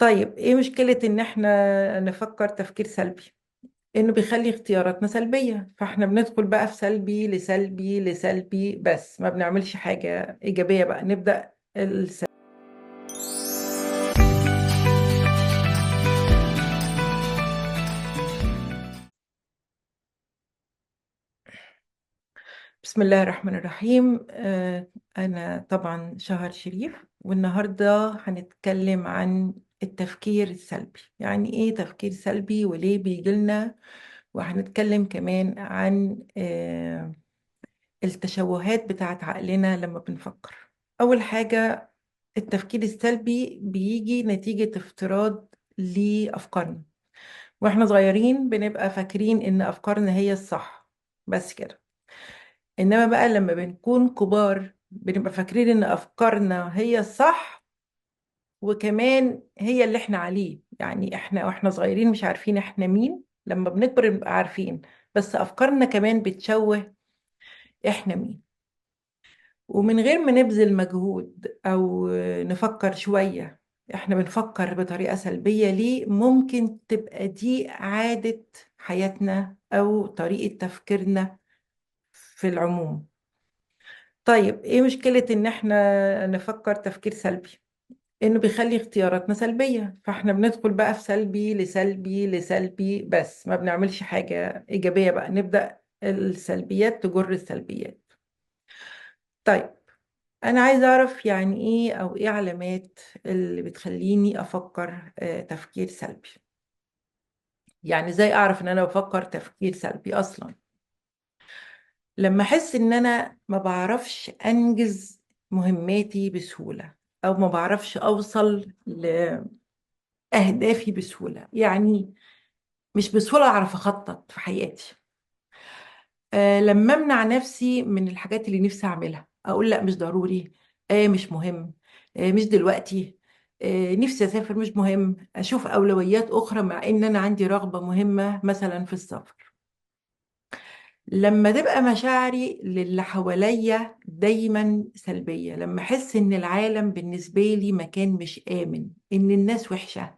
طيب ايه مشكلة ان احنا نفكر تفكير سلبي؟ انه بيخلي اختياراتنا سلبية، فاحنا بندخل بقى في سلبي لسلبي لسلبي، بس ما بنعملش حاجة ايجابية. بقى نبدأ السلبي. بسم الله الرحمن الرحيم. أنا طبعا شهر شريف، والنهاردة هنتكلم عن التفكير السلبي. يعني إيه تفكير سلبي وليه بيجيلنا، وهنتكلم كمان عن التشوهات بتاعت عقلنا لما بنفكر. أول حاجة، التفكير السلبي بيجي نتيجة افتراض لأفكارنا. وإحنا صغيرين بنبقى فاكرين إن أفكارنا هي الصح بس كده، إنما بقى لما بنكون كبار بنبقى فاكرين إن أفكارنا هي الصح وكمان هي اللي إحنا عليه. يعني إحنا وإحنا صغيرين مش عارفين إحنا مين، لما بنكبر بنبقى عارفين، بس أفكارنا كمان بتشوه إحنا مين. ومن غير ما نبذل مجهود أو نفكر شوية إحنا بنفكر بطريقة سلبية. ليه؟ ممكن تبقى دي عادة حياتنا أو طريقة تفكيرنا في العموم. طيب إيه مشكلة إن إحنا نفكر تفكير سلبي؟ إنه بيخلي اختياراتنا سلبية، فإحنا بندخل بقى في سلبي لسلبي لسلبي، بس ما بنعملش حاجة إيجابية. بقى نبدأ السلبيات تجر السلبيات. طيب أنا عايزة أعرف يعني إيه أو إيه علامات اللي بتخليني أفكر تفكير سلبي. يعني إزاي أعرف إن أنا بفكر تفكير سلبي أصلاً؟ لما أحس إن أنا ما بعرفش أنجز مهماتي بسهولة، أو ما بعرفش أوصل لأهدافي بسهولة، يعني مش بسهولة أعرف أخطط في حياتي. لما أمنع نفسي من الحاجات اللي نفسي أعملها، أقول لا مش ضروري، مش مهم، مش دلوقتي، نفسي أسافر مش مهم، أشوف أولويات أخرى مع إن أنا عندي رغبة مهمة مثلا في السفر. لما تبقى مشاعري للي حواليا دايما سلبية، لما أحس إن العالم بالنسبة لي مكان مش آمن، إن الناس وحشة،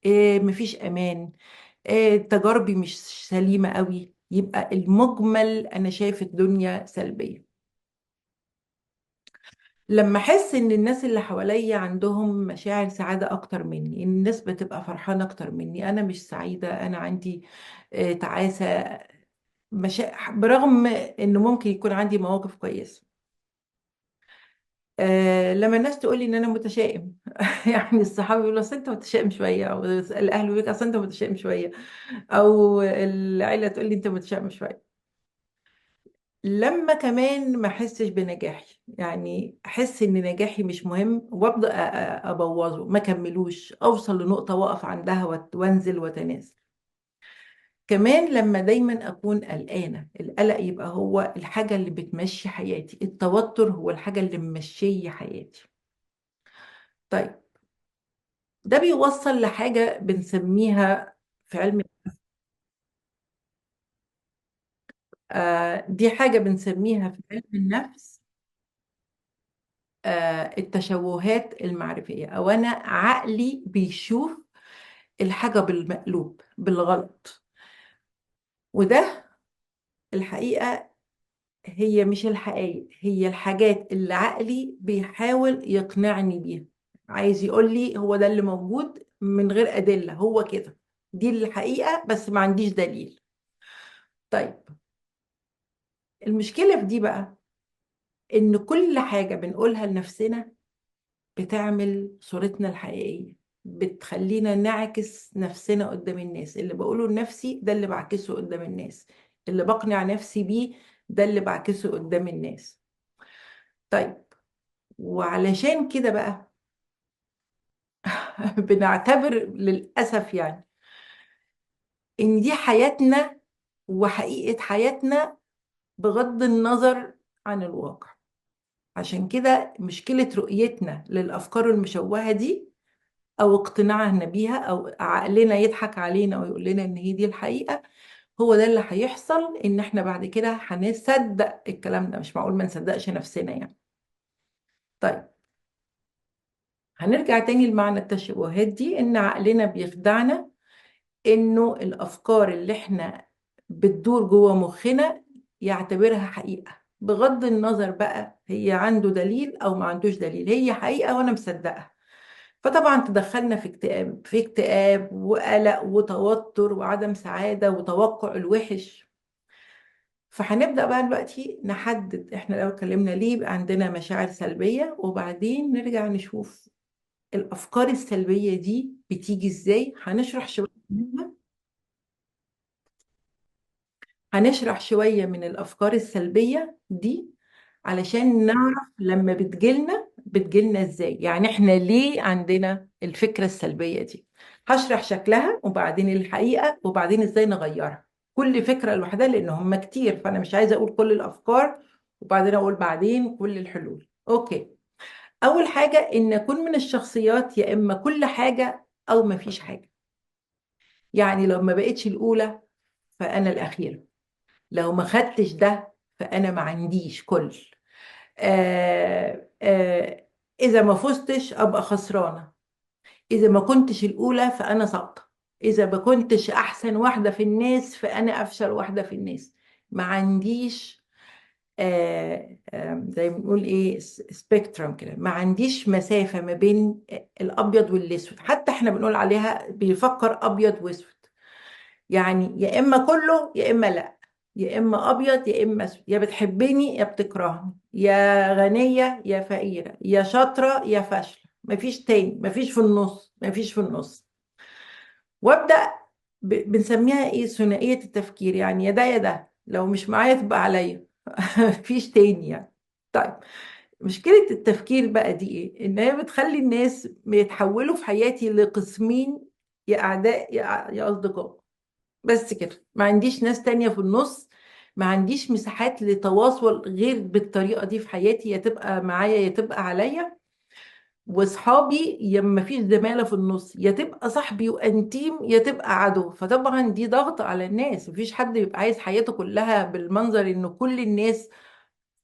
مفيش أمان، تجاربي مش سليمة قوي، يبقى المجمل أنا شايف الدنيا سلبية. لما أحس إن الناس اللي حواليا عندهم مشاعر سعادة أكتر مني، إن الناس بتبقى فرحانة أكتر مني، أنا مش سعيدة، أنا عندي تعاسة، برغم إنه ممكن يكون عندي مواقف كويسة. لما الناس تقولي إن أنا متشائم يعني الصحابي يقولوا أصل أنت متشائم شوية، أو الأهل يقولوا أصل أنت متشائم شوية، أو العيلة تقولي أنت متشائم شوية. لما كمان ما أحسش بنجاحي، يعني أحس إن نجاحي مش مهم وأبدأ أبوظه، ما كملوش، أوصل لنقطة وأقف عندها وأنزل وأتنازل. كمان لما دايما أكون قلقانة، القلق يبقى هو الحاجة اللي بتمشي حياتي، التوتر هو الحاجة اللي ممشية حياتي. طيب ده بيوصل لحاجة بنسميها في علم، دي حاجة بنسميها في علم النفس، التشوهات المعرفية، أو أنا عقلي بيشوف الحاجة بالمقلوب بالغلط. وده الحقيقة هي مش الحقائق، هي الحاجات اللي عقلي بيحاول يقنعني بيها، عايز يقول لي هو ده اللي موجود من غير أدلة، هو كده، دي الحقيقة بس ما عنديش دليل. طيب المشكلة في دي بقى إن كل حاجة بنقولها لنفسنا بتعمل صورتنا الحقيقية، بتخلينا نعكس نفسنا قدام الناس. اللي بقوله لنفسي ده اللي بعكسه قدام الناس، اللي بقنع نفسي بيه ده اللي بعكسه قدام الناس. طيب وعلشان كده بقى بنعتبر للأسف إن دي حياتنا وحقيقة حياتنا بغض النظر عن الواقع. عشان كده مشكلة رؤيتنا للأفكار المشوهة دي أو اقتناعنا بيها أو عقلنا يضحك علينا ويقول لنا إن هي دي الحقيقة، هو ده اللي هيحصل، إن إحنا بعد كده هنصدق الكلام ده. مش معقول ما نصدقش نفسنا. طيب هنرجع تاني لمعنى التشوهات دي، إن عقلنا بيخدعنا إنه الأفكار اللي إحنا بتدور جوه مخنا يعتبرها حقيقة، بغض النظر بقى هي عنده دليل أو ما عندوش دليل، هي حقيقة وأنا مصدقها. فطبعا تدخلنا في اكتئاب، في اكتئاب وقلق وتوتر وعدم سعادة وتوقع الوحش. فهنبدأ بقى دلوقتي نحدد احنا لو اتكلمنا ليه بقى عندنا مشاعر سلبية، وبعدين نرجع نشوف الأفكار السلبية دي بتيجي ازاي. هنشرح شوية منها، هنشرح شوية من الأفكار السلبية دي علشان نعرف لما بتجيلنا ازاي، يعني احنا ليه عندنا الفكرة السلبية دي. هشرح شكلها وبعدين الحقيقة وبعدين ازاي نغيرها، كل فكرة لوحدها لأن هم كتير، فأنا مش عايزة أقول كل الأفكار وبعدين أقول بعدين كل الحلول. أوكي، أول حاجة إن أكون من الشخصيات يا إما كل حاجة أو ما فيش حاجة. يعني لو ما بقتش الأولى فأنا الأخيرة، لو ما خدتش ده فأنا ما عنديش كل، إذا ما فزتش أبقى خسرانة، إذا ما كنتش الأولى فأنا ساقطة، إذا ما كنتش أحسن واحدة في الناس فأنا أفشل واحدة في الناس. ما عنديش زي ما بنقول إيه، spectrum كده، ما عنديش مسافة ما بين الأبيض والأسود. حتى إحنا بنقول عليها بيفكر أبيض وأسود، يعني يا إما كله يا إما لأ، يا إما أبيض يا إما أسود، يا بتحبني يا بتكرهني، يا غنية يا فقيرة، يا شاطرة يا فاشلة، مفيش تاني، مفيش في النص، مفيش في النص. وأبدأ بنسميها إيه، ثنائية التفكير، يعني يا ده يا ده، لو مش معايا تبقى عليا مفيش تاني يعني. طيب مشكلة التفكير بقى دي إيه؟ إن هي بتخلي الناس بيتحولوا في حياتي لقسمين، يا أعداء يا أصدقاء، بس كده. ما عنديش ناس تانية في النص، ما عنديش مساحات لتواصل غير بالطريقة دي في حياتي، يا تبقى معايا يا تبقى عليا. واصحابي يا ما فيش زمالة في النص، يا تبقى صاحبي وانتيم يا تبقى عدو. فطبعا دي ضغط على الناس، مفيش حد بيبقى عايز حياته كلها بالمنظر انه كل الناس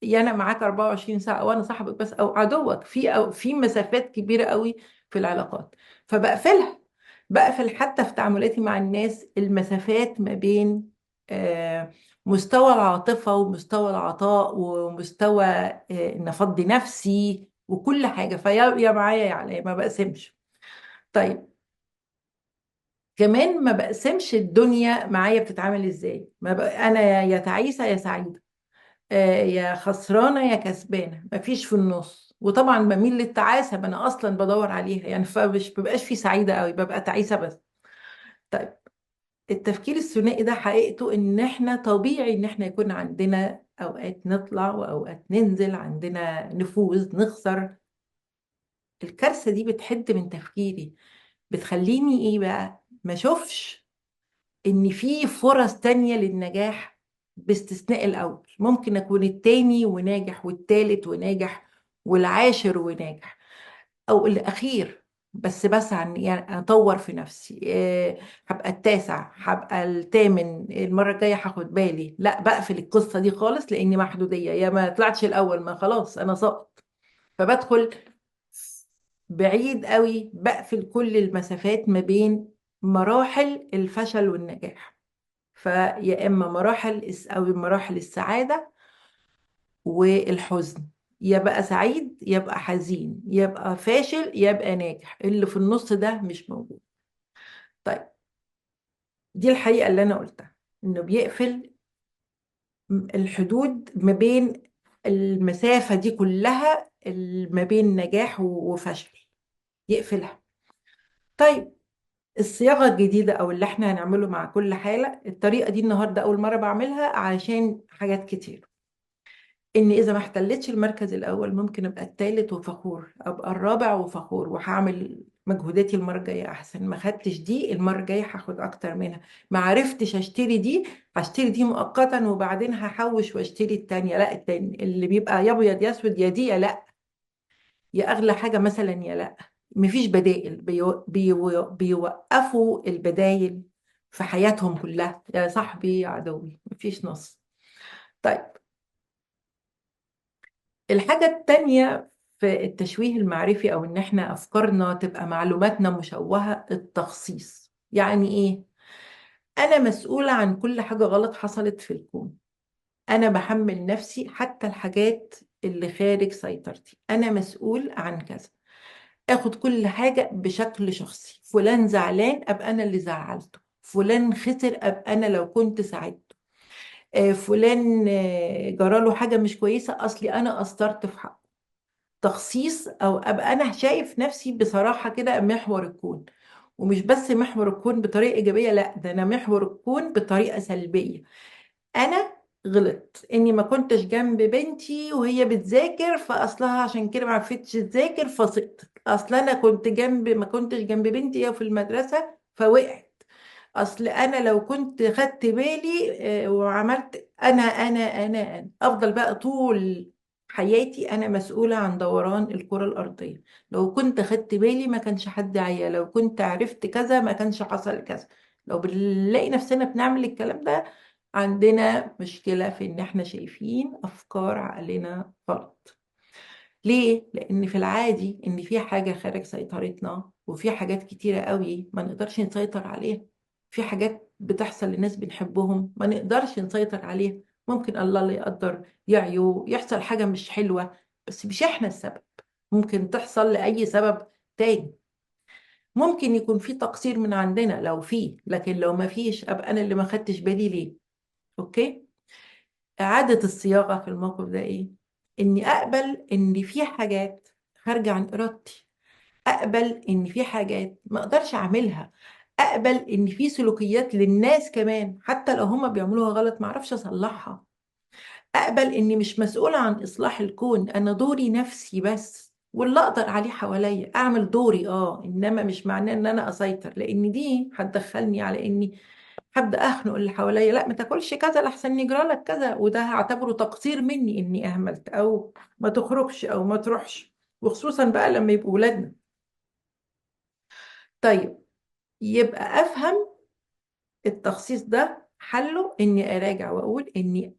يا انا معاك 24 ساعة وانا صاحبك بس او عدوك، في مسافات كبيرة قوي في العلاقات. فبقفلها، بقفل حتى في تعاملاتي مع الناس المسافات ما بين مستوى العاطفة ومستوى العطاء ومستوى إن أفضي نفسي وكل حاجة، فيا يا معايا يا عليا، ما بقسمش. طيب كمان ما بقسمش الدنيا معايا بتتعامل إزاي، ما بق-، أنا يا تعيسة يا سعيدة، يا خسرانة يا كسبانة، ما فيش في النص. وطبعا بميل للتعاسة، ما أنا أصلا بدور عليها يعني، فمش ببقاش في سعيدة قوي، ببقى تعيسة بس. طيب التفكير الثنائي ده حقيقته إن إحنا طبيعي إن إحنا يكون عندنا أوقات نطلع وأوقات ننزل، عندنا نفوز نخسر. الكارثة دي بتحد من تفكيري، بتخليني إيه بقى، ما أشوفش إن في فرص تانية للنجاح باستثناء الأول. ممكن أكون التاني وناجح، والتالت وناجح، والعاشر وناجح، أو الأخير، بس بسعى إن أطور في نفسي، هبقى التاسع، هبقى الثامن، المرة الجاية هاخد بالي. لا، بقفل القصة دي خالص لأني محدودية، يا ما طلعتش الأول ما خلاص أنا سقط. فبدخل بعيد قوي، بقفل كل المسافات ما بين مراحل الفشل والنجاح. فيا إما مراحل أو مراحل السعادة والحزن، يا بقى سعيد يا بقى حزين، يا بقى فاشل يا بقى ناجح، اللي في النص ده مش موجود. طيب دي الحقيقة اللي أنا قلتها، إنه بيقفل الحدود ما بين المسافة دي كلها، ما بين نجاح وفشل، يقفلها. طيب الصياغة الجديدة أو اللي احنا هنعمله مع كل حالة، الطريقة دي النهاردة أول مرة بعملها عشان حاجات كتير. إن إذا ما احتلتش المركز الأول ممكن أبقى الثالث وفخور، أبقى الرابع وفخور، وهعمل مجهوداتي المرة الجاية أحسن. ما خدتش دي المرة الجاية هاخد أكتر منها، ما عرفتش أشتري دي هشتري دي مؤقتا وبعدين هحوش وأشتري التانية. لا، التاني اللي بيبقى يا أبيض يا أسود، يا دي يا لا، يا أغلى حاجة مثلا يا لا، مفيش بدائل. بيوقفوا البدايل في حياتهم كلها، يا صاحبي يا عدوي، مفيش نص. طيب الحاجة التانية في التشويه المعرفي، او ان احنا افكارنا تبقى معلوماتنا مشوهة، التخصيص. يعني ايه؟ انا مسؤولة عن كل حاجة غلط حصلت في الكون، انا بحمل نفسي حتى الحاجات اللي خارج سيطرتي، انا مسؤول عن كذا، اخد كل حاجة بشكل شخصي. فلان زعلان ابقى انا اللي زعلته، فلان خسر ابقى انا لو كنت ساعدته، فلان جراله حاجة مش كويسة اصلي انا قصرت في حقه. تخصيص، او ابقى انا شايف نفسي بصراحة كده محور الكون، ومش بس محور الكون بطريقة ايجابية، لا ده انا محور الكون بطريقة سلبية. انا غلط اني ما كنتش جنب بنتي وهي بتذاكر، فاصلها عشان كده ما عرفتش تذاكر فسقطت، اصل انا كنت جنب، ما كنتش جنب بنتي في المدرسة فوقعت، اصل انا لو كنت خدت بالي وعملت، انا انا انا انا افضل بقى طول حياتي انا مسؤولة عن دوران الكرة الارضية، لو كنت خدت بالي ما كانش حد عيا، لو كنت عرفت كذا ما كانش حصل كذا. لو بنلاقي نفسنا بنعمل الكلام ده، عندنا مشكلة في ان احنا شايفين افكار عقلنا غلط. ليه؟ لان في العادي ان في حاجة خارج سيطرتنا، وفي حاجات كتيرة قوي ما نقدرش نسيطر عليها، في حاجات بتحصل لناس بنحبهم ما نقدرش نسيطر عليها، ممكن الله لا يقدر يعيو يحصل حاجة مش حلوة، بس مش احنا السبب، ممكن تحصل لأي سبب تاني، ممكن يكون في تقصير من عندنا لو في، لكن لو ما فيش أبقى أنا اللي ما خدتش بالي ليه. أوكي؟ إعادة الصياغة في الموقف ده إيه؟ إني أقبل إن في حاجات خارجة عن إرادتي، أقبل إن في حاجات ما أقدرش أعملها، أقبل إن في سلوكيات للناس كمان حتى لو هما بيعملوها غلط ما أعرفش أصلحها، أقبل إني مش مسؤولة عن إصلاح الكون، أنا دوري نفسي بس واللي أقدر عليه حواليا أعمل دوري، إنما مش معناه إن أنا أسيطر، لأن دي هتدخلني على إني هبدأ أخنق اللي حواليا، لا ما تاكلش كذا لحسن يجرى لك كذا، وده هعتبره تقصير مني إني أهملت، أو ما تخرجش أو ما تروحش، وخصوصا بقى لما يبقوا ولادنا. طيب يبقى أفهم التخصيص ده حله إني أراجع وأقول إني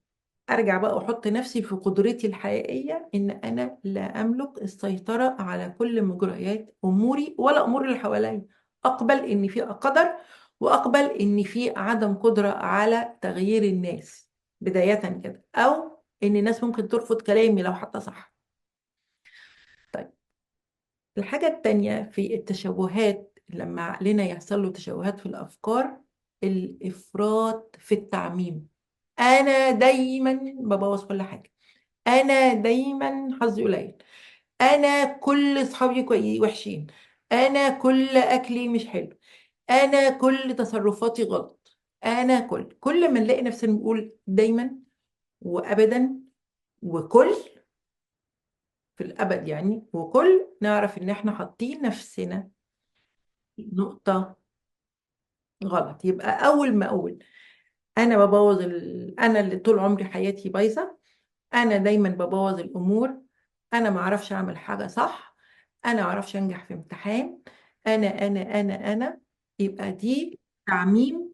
أرجع بقى وأحط نفسي في قدرتي الحقيقية، إن أنا لا أملك السيطرة على كل مجريات أموري ولا أمور اللي حواليا، أقبل إن في قدر، وأقبل إن في عدم قدرة على تغيير الناس بداية كده، أو إن الناس ممكن ترفض كلامي لو حتى صح. طيب الحاجة التانية في التشوهات، لما عقلنا يحصل له تشوهات في الأفكار، الإفراط في التعميم. أنا دايما ببوظ كل حاجة، أنا دايما حظي قليل، أنا كل أصحابي وحشين، أنا كل أكلي مش حلو، أنا كل تصرفاتي غلط، أنا كل ما نلاقي نفسنا بنقول دايما وأبدا وكل في الأبد يعني وكل، نعرف إن إحنا حاطين نفسنا نقطة غلط. يبقى أول ما أقول أنا ببوظ أنا اللي طول عمري حياتي بايظة، أنا دايما ببوظ الأمور، أنا ما أعرفش أعمل حاجة صح، أنا ما أعرفش أنجح في امتحان، أنا أنا أنا أنا، يبقى دي تعميم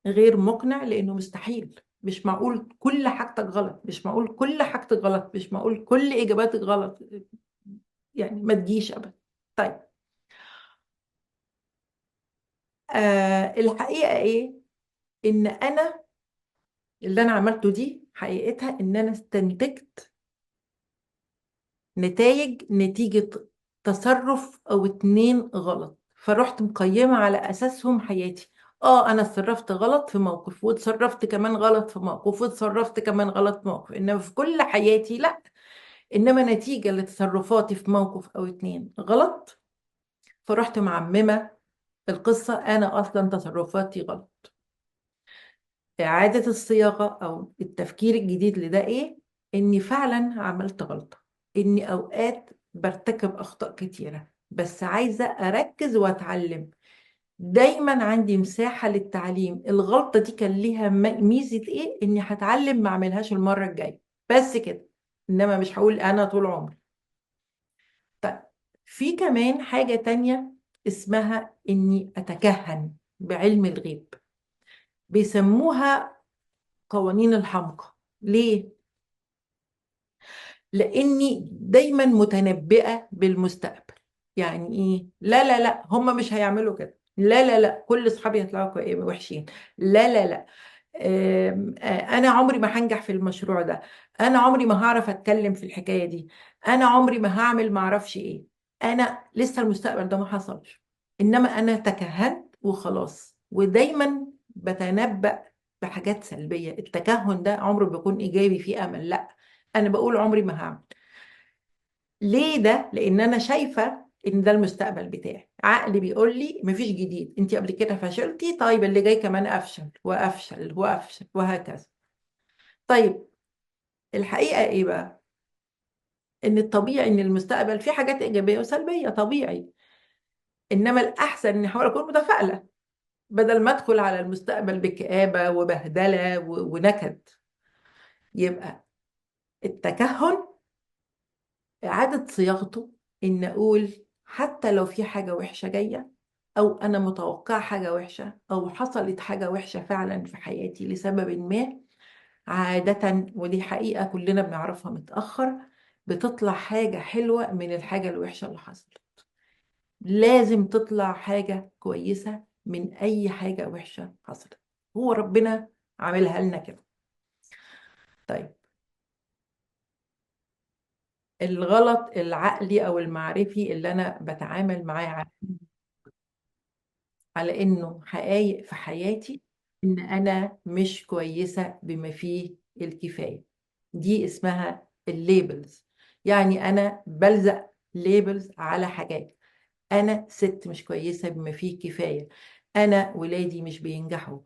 غير مقنع، لأنه مستحيل، مش معقول كل حاجتك غلط، مش معقول كل حاجتك غلط، مش معقول كل إجاباتك غلط، يعني ما تجيش أبدا. طيب الحقيقة إيه؟ إن أنا اللي أنا عملته دي حقيقتها إن أنا استنتجت نتائج نتيجة تصرف أو اتنين غلط، فروحت مقيمة على أساسهم حياتي. أنا اتصرفت غلط في موقف، واتصرفت كمان غلط في موقف، واتصرفت كمان غلط في موقف، إنما في كل حياتي لأ، إنما نتيجة لتصرفاتي في موقف أو اتنين غلط، فروحت معممة القصة، أنا أصلا تصرفاتي غلط. إعادة الصياغة أو التفكير الجديد لده إيه؟ إني فعلا عملت غلطة، إني أوقات برتكب أخطاء كتيرة، بس عايزة أركز وأتعلم، دايما عندي مساحة للتعليم. الغلطة دي كان ليها ميزة إيه؟ إني هتعلم ما أعملهاش المرة الجاية، بس كده، إنما مش هقول أنا طول عمري. طيب في كمان حاجة تانية اسمها إني أتكهن بعلم الغيب، بيسموها قوانين الحمقى. ليه؟ لاني دايما متنبئه بالمستقبل. يعني ايه؟ لا لا لا، هم مش هيعملوا كده، لا لا لا، كل اصحابي هيطلعوا وحشين، لا لا لا، انا عمري ما هنجح في المشروع ده، انا عمري ما هعرف اتكلم في الحكاية دي، انا عمري ما هعمل ما اعرفش ايه. انا لسه المستقبل ده ما حصلش، انما انا تكهنت وخلاص. ودايما بتنبأ بحاجات سلبية. التكهن ده عمره بيكون ايجابي فيه امل، لا، انا بقول عمري ما هعمل. ليه ده؟ لان انا شايفه ان ده المستقبل بتاعي، عقلي بيقول لي مفيش جديد، انت قبل كده فشلتي، طيب اللي جاي كمان افشل وافشل وافشل وهكذا. طيب الحقيقة ايه بقى؟ ان الطبيعي ان المستقبل فيه حاجات ايجابية وسلبيه، طبيعي، انما الاحسن ان احاول اكون متفائلة بدل ما ادخل على المستقبل بكآبه وبهدله ونكد. يبقى التكهن إعادة صياغته إن أقول حتى لو في حاجة وحشة جاية، أو أنا متوقعة حاجة وحشة، أو حصلت حاجة وحشة فعلا في حياتي لسبب ما، عادة ودي حقيقة كلنا بنعرفها متأخر، بتطلع حاجة حلوة من الحاجة الوحشة اللي حصلت. لازم تطلع حاجة كويسة من أي حاجة وحشة حصلت، هو ربنا عاملها لنا كده. طيب الغلط العقلي أو المعرفي اللي أنا بتعامل معاه على إنه حقايق في حياتي، إن أنا مش كويسة بما فيه الكفاية، دي اسمها ال labels. يعني أنا بلزق labels على حاجات. أنا ست مش كويسة بما فيه كفاية، أنا ولادي مش بينجحوا،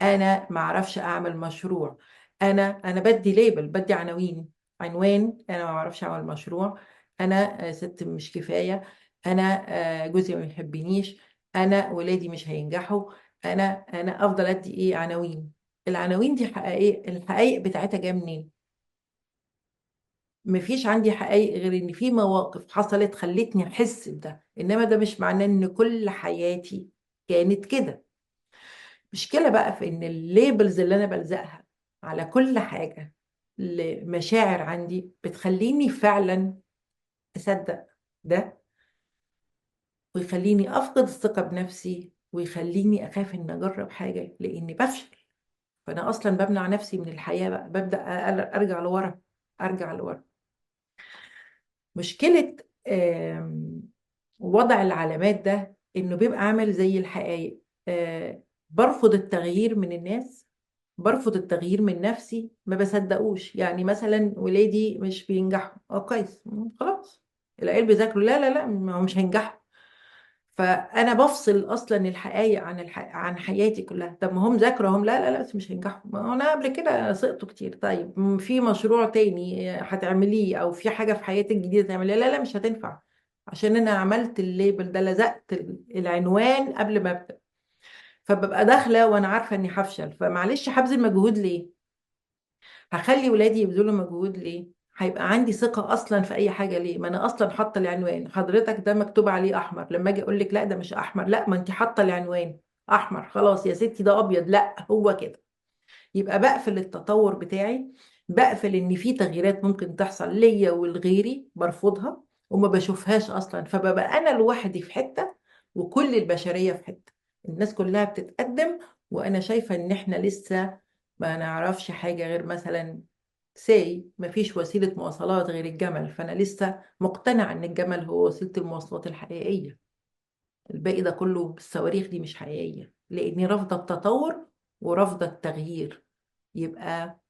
أنا معرفش أعمل مشروع، أنا بدي label، بدي عناوين، عنوان أنا ما بعرفش أعمل مشروع، أنا ست مش كفاية، أنا جوزي ما بيحبنيش، أنا ولادي مش هينجحوا، أنا أفضل أدي إيه؟ عناوين. العناوين دي حقائق، الحقائق بتاعتها جاية منين؟ مفيش عندي حقائق غير إن في مواقف حصلت خلتني أحس بده، إنما ده مش معناه إن كل حياتي كانت كده. مشكلة بقى في إن ال labels اللي أنا بلزقها على كل حاجة لمشاعر عندي بتخليني فعلا أصدق ده، ويخليني أفقد الثقة بنفسي، ويخليني أخاف إن أجرب حاجة لإني بفشل. فأنا أصلا بمنع نفسي من الحياة بقى، ببدأ أرجع لورا، أرجع لورا. مشكلة وضع العلامات ده إنه بيبقى عامل زي الحقائق. برفض التغيير من الناس، برفض التغيير من نفسي، ما بصدقوش. يعني مثلا ولادي مش بينجحوا، كويس، خلاص العيال بيذاكروا، لا لا لا، ما هو مش هينجحوا. فأنا بفصل أصلا الحقائق عن حياتي كلها. طب ما هم ذاكروا هم، لا لا لا، بس مش هينجحوا، ما أنا قبل كده سقطوا كتير. طيب في مشروع تاني هتعمليه أو في حاجة في حياتك جديدة تعمليها، لا لا مش هتنفع، عشان أنا عملت الليبل ده، لزقت العنوان قبل ما أبدأ. فببقى داخلة وأنا عارفة إني هفشل، فمعلش هبذل مجهود ليه؟ هخلي ولادي يبذلوا مجهود ليه؟ هيبقى عندي ثقة أصلاً في أي حاجة ليه؟ ما أنا أصلاً حاطة العنوان، حضرتك ده مكتوب عليه أحمر، لما أجي أقول لك لا ده مش أحمر، لا ما أنت حاطة العنوان أحمر، خلاص يا ستي ده أبيض، لا هو كده. يبقى بقفل التطور بتاعي، بقفل إن في تغييرات ممكن تحصل ليا ولغيري، برفضها وما بشوفهاش أصلاً. فببقى أنا لوحدي في حتة وكل البشرية في حتة، الناس كلها بتتقدم وأنا شايفة إن إحنا لسه ما نعرفش حاجة غير مثلاً سي مفيش وسيلة مواصلات غير الجمل، فأنا لسه مقتنعة إن الجمل هو وسيلة المواصلات الحقيقية، الباقي ده كله بالصواريخ دي مش حقيقية، لأني رافضة التطور ورافضة التغيير. يبقى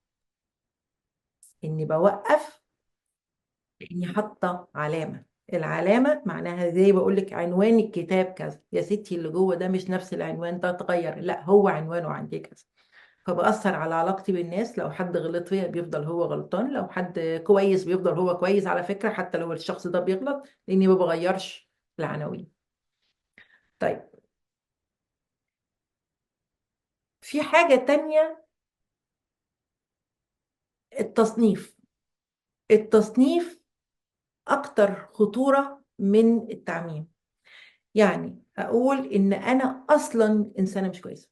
إني بوقف لأني حاطة علامة، العلامة معناها زي بقولك عنوان الكتاب كذا، يا ستي اللي جوه ده مش نفس العنوان ده اتغير، لا هو عنوانه عندي كذا. فبأثر على علاقتي بالناس، لو حد غلط فيا بيفضل هو غلطان، لو حد كويس بيفضل هو كويس على فكرة، حتى لو الشخص ده بيغلط، لأني ما بغيرش العناوين. طيب في حاجة تانية، التصنيف. التصنيف أكتر خطورة من التعميم. يعني أقول إن أنا أصلاً إنسانة مش كويسة،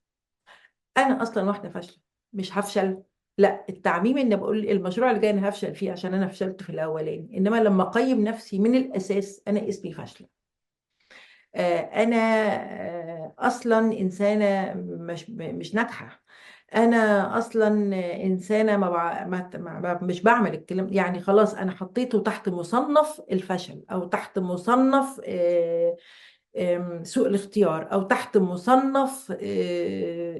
أنا أصلاً واحدة فاشلة، مش هفشل، لا، التعميم ان بقول المشروع اللي جاي انا هفشل فيه عشان انا فشلت في الاولاني، انما لما اقيم نفسي من الاساس انا اسمي فاشلة، انا اصلا انسانه مش ناجحة، انا اصلا انسانه ما, بع... ما... ما مش بعمل الكلام، يعني خلاص انا حطيته تحت مصنف الفشل، او تحت مصنف سوء الاختيار، او تحت مصنف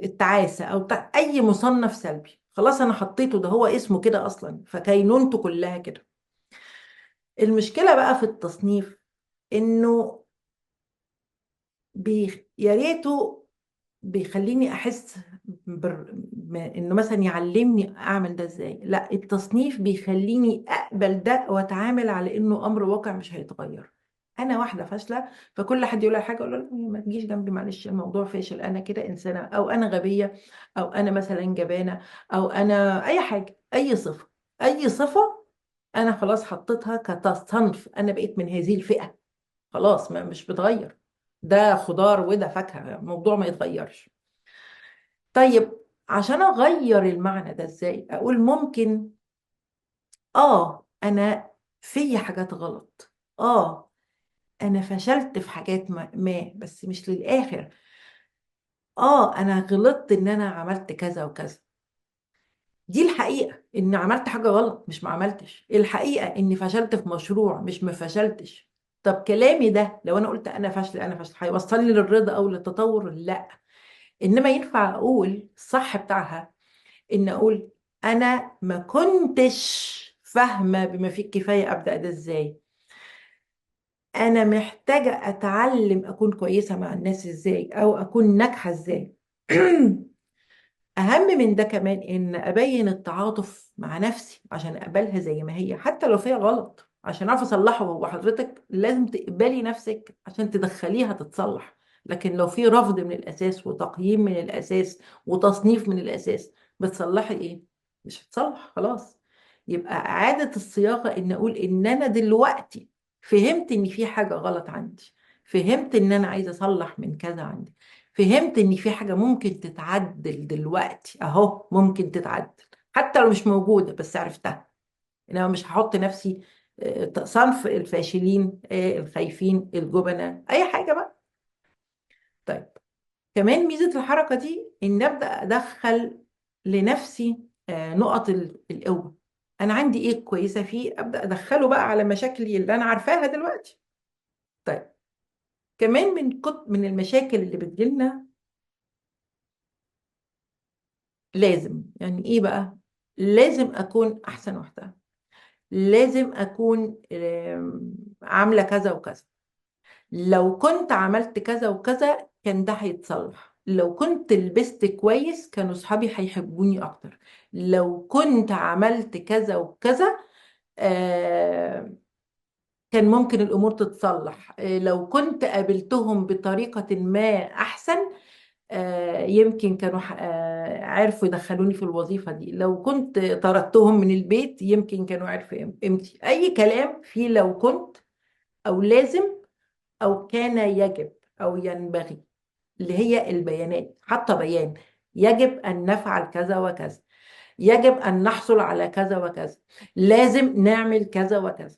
التعاسة، او تحت اي مصنف سلبي، خلاص انا حطيته، ده هو اسمه كده اصلا، فكينونته كلها كده. المشكلة بقى في التصنيف انه يا ريته بيخليني احس انه مثلا يعلمني اعمل ده ازاي، لا التصنيف بيخليني اقبل ده واتعامل على انه امر واقع مش هيتغير. انا واحدة فاشلة، فكل حد يقول لي حاجة اقول له لا، ما تجيش جنبي، معلش الموضوع فاشل، انا كده انسانه، او انا غبية، او انا مثلا جبانه، او انا اي حاجة، اي صفة، اي صفة انا خلاص حطيتها كتصنف، انا بقيت من هذه الفئة خلاص، ما مش بتغير، ده خضار وده فاكهة، الموضوع ما يتغيرش. طيب عشان اغير المعنى ده ازاي؟ اقول ممكن انا في حاجات غلط، انا فشلت في حاجات ما بس مش للاخر، انا غلطت ان انا عملت كذا وكذا، دي الحقيقة ان عملت حاجة غلط مش ما عملتش، الحقيقة اني فشلت في مشروع مش ما فشلتش. طب كلامي ده لو انا قلت انا فاشلة انا فاشلة هيوصلني للرضا او للتطور؟ لا. انما ينفع اقول الصح بتاعها ان اقول انا ما كنتش فاهمة بما فيه الكفاية ابدأ ده ازاي، انا محتاجة اتعلم اكون كويسة مع الناس ازاي، او اكون ناجحة ازاي. اهم من ده كمان ان ابين التعاطف مع نفسي عشان اقبلها زي ما هي حتى لو فيها غلط، عشان اعرف اصلحه. هو حضرتك لازم تقبلي نفسك عشان تدخليها تتصلح، لكن لو في رفض من الاساس وتقييم من الاساس وتصنيف من الاساس بتصلحي ايه؟ مش هتصلح خلاص. يبقى اعادة الصياغة ان اقول ان انا دلوقتي فهمت ان في حاجة غلط عندي، فهمت ان انا عايزة اصلح من كذا عندي، فهمت ان في حاجة ممكن تتعدل دلوقتي اهو، ممكن تتعدل حتى لو مش موجودة بس عرفتها. انما مش هحط نفسي صنف الفاشلين، الخايفين، الجبناء، اي حاجة بقى. طيب كمان ميزة الحركة دي ان ابدأ ادخل لنفسي نقط القوة، انا عندي ايه كويسة فيه ابدأ ادخله بقى على مشاكلي اللي انا عارفاها دلوقتي. طيب كمان من المشاكل اللي بتجيلنا لازم، يعني ايه بقى؟ لازم اكون احسن واحدة، لازم اكون عاملة كذا وكذا، لو كنت عملت كذا وكذا كان ده هيتصلح، لو كنت لبست كويس كانوا صحابي هيحبوني اكتر، لو كنت عملت كذا وكذا كان ممكن الامور تتصلح، لو كنت قابلتهم بطريقة ما احسن، يمكن كانوا عرفوا يدخلوني في الوظيفة دي، لو كنت طردتهم من البيت يمكن كانوا عرفوا قيمتي. أي كلام فيه لو كنت أو لازم أو كان يجب أو ينبغي، اللي هي البيانات، حتى بيان يجب أن نفعل كذا وكذا، يجب أن نحصل على كذا وكذا، لازم نعمل كذا وكذا،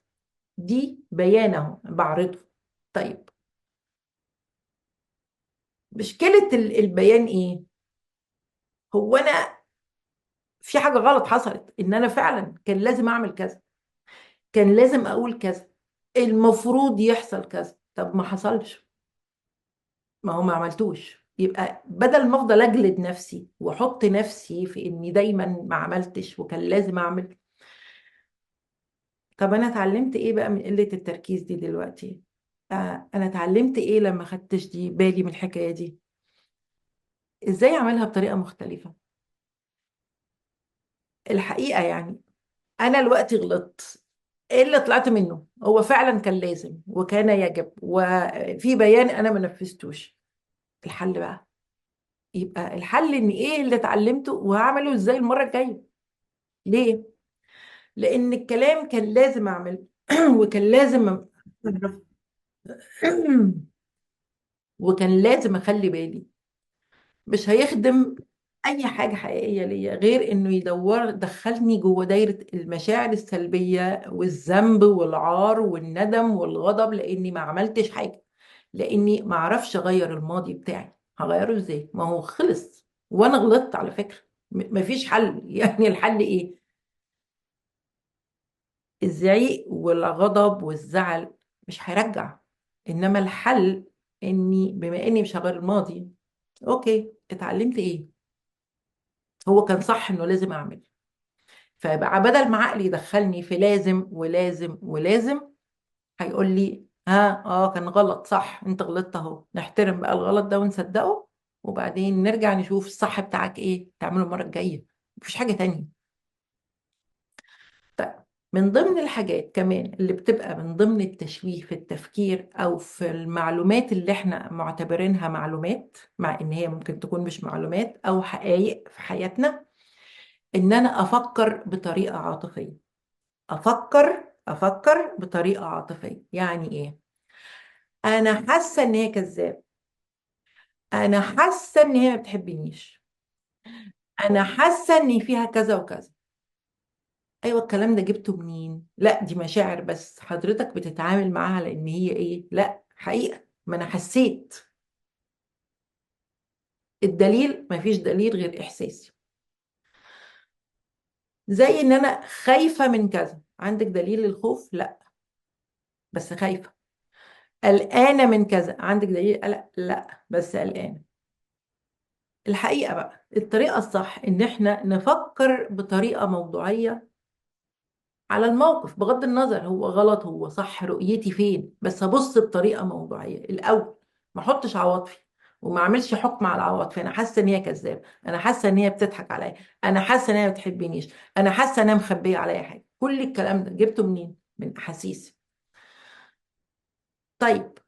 دي بيان أهو بعرضه. طيب مشكلة البيان إيه؟ هو أنا في حاجة غلط حصلت، إن أنا فعلا كان لازم أعمل كذا، كان لازم أقول كذا، المفروض يحصل كذا، طب ما حصلش، ما هو ما عملتوش. يبقى بدل ما أفضل أجلد نفسي وأحط نفسي في إني دايما ما عملتش وكان لازم أعمل، طب أنا اتعلمت إيه بقى من قلة التركيز دي دلوقتي؟ أنا اتعلمت إيه لما خدتش دي بالي من الحكاية دي؟ إزاي أعملها بطريقة مختلفة؟ الحقيقة أنا الوقت غلطت، إيه اللي طلعت منه؟ هو فعلا كان لازم وكان يجب وفي بيان أنا ما نفذتوش. الحل بقى يبقى الحل إن إيه اللي اتعلمته وهعمله إزاي المرة الجاية. ليه؟ لأن الكلام كان لازم أعمله وكان لازم أعرف وكان لازم أخلي بالي، مش هيخدم اي حاجة حقيقية ليا، غير انه يدور دخلني جوه دايرة المشاعر السلبية والذنب والعار والندم والغضب، لاني ما عملتش حاجة، لاني ما اعرفش اغير الماضي بتاعي. هغيره ازاي؟ ما هو خلص وانا غلطت على فكرة، مفيش حل. يعني الحل ايه؟ الزعيق والغضب والزعل مش هيرجع، انما الحل اني بما اني مش هغير الماضي، okay اتعلمت ايه؟ هو كان صح انه لازم اعمل، فبقى بدل ما عقلي يدخلني في لازم ولازم ولازم، هيقول لي ها كان غلط، صح انت غلطت اهو، نحترم بقى الغلط ده ونصدقه، وبعدين نرجع نشوف الصح بتاعك ايه تعمله المرة الجاية، مفيش حاجة تانية. طيب من ضمن الحاجات كمان اللي بتبقى من ضمن التشويه في التفكير او في المعلومات اللي احنا معتبرينها معلومات، مع ان هي ممكن تكون مش معلومات او حقائق في حياتنا، ان انا افكر بطريقة عاطفية. افكر بطريقة عاطفية. يعني ايه؟ انا حاسة ان هي كذابة، انا حاسة ان هي ما بتحبنيش، انا حاسة ان فيها كذا وكذا. ايوه الكلام ده جبته منين؟ لا دي مشاعر بس حضرتك بتتعامل معاها لان هي ايه؟ لا حقيقة، ما انا حسيت. الدليل ما فيش دليل غير احساسي. زي ان انا خايفة من كذا، عندك دليل للخوف؟ لا بس خايفة. قلقانة من كذا، عندك دليل قلق؟ لا بس قلقانة. الحقيقة بقى الطريقة الصح ان احنا نفكر بطريقة موضوعية على الموقف، بغض النظر هو غلط هو صح، رؤيتي فين، بس هبص بطريقة موضوعية الأول، ما احطش عواطفي وما اعملش حكم على عواطفي. انا حاسة ان هي كذابة، انا حاسة ان هي بتضحك عليا، انا حاسة ان هي ما بتحبنيش، انا حاسة ان هي مخبية عليا حاجة. كل الكلام ده جبته منين؟ من احاسيسي. طيب